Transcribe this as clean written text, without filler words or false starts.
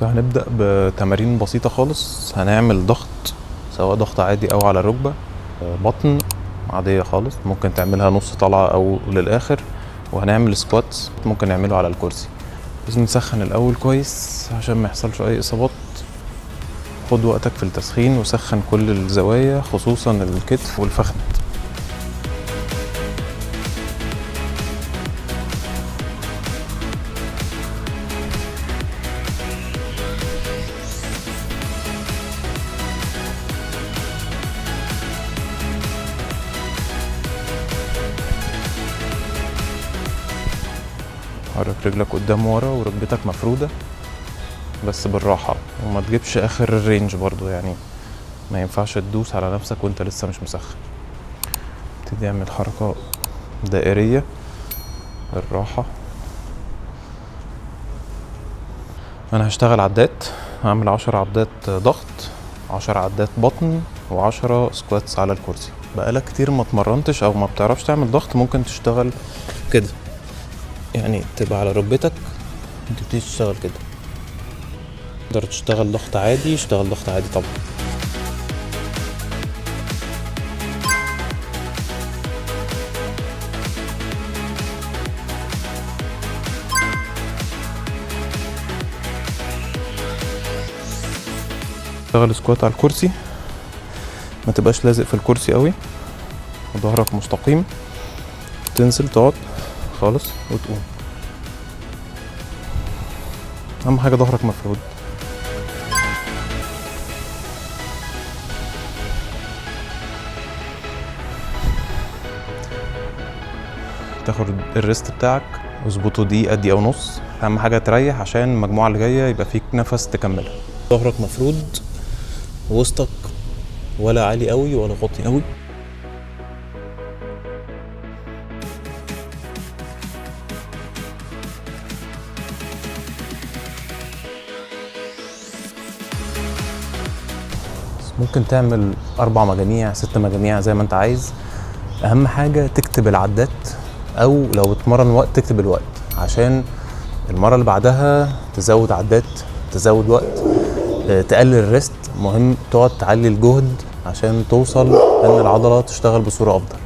هنبدأ بتمارين بسيطة خالص. هنعمل ضغط، سواء ضغط عادي أو على الركبة، بطن عادية خالص، ممكن تعملها نص طلعة أو للآخر. وهنعمل squats ممكن نعمله على الكرسي. لازم نسخن الأول كويس عشان ما يحصلش أي إصابات. خد وقتك في التسخين وسخن كل الزوايا، خصوصا الكتف والفخذ. حرك رجلك قدام ورا وركبتك مفرودة بس بالراحة، وما تجيبش اخر ال range برضو، يعني ما ينفعش تدوس على نفسك وانت لسه مش مسخن. ابتدي اعمل حركة دائرية بالراحة. انا هشتغل عدات، هعمل 10 عدات ضغط، 10 عدات بطن، و10 squats على الكرسي. بقالك كتير ما اتمرنتش او ما بتعرفش تعمل ضغط، ممكن تشتغل كده، يعني تبقى على ركبتك وتبتدي تشتغل كده. تقدر تشتغل ضغط عادي، اشتغل ضغط عادي طبعا. اشتغل squat على الكرسي، ما تبقاش لازق في الكرسي قوي، وظهرك مستقيم. تنزل تقعد خالص وتقوم. اهم حاجة ظهرك مفرود. تاخد ال rest بتاعك، اظبطه دقيقة، دقيقة ونص. اهم حاجة تريح عشان المجموعة اللي جاية يبقى فيك نفس تكملها. ظهرك مفرود، وسطك ولا عالي قوي ولا واطي قوي. ممكن تعمل 4 مجاميع، 6 مجاميع، زي ما انت عايز. اهم حاجة تكتب العدات، او لو بتمرن وقت تكتب الوقت، عشان المرة اللي بعدها تزود عدات، تزود وقت، تقلل ال rest. مهم تقعد تعلي الجهد عشان توصل ان العضلة تشتغل بصورة افضل.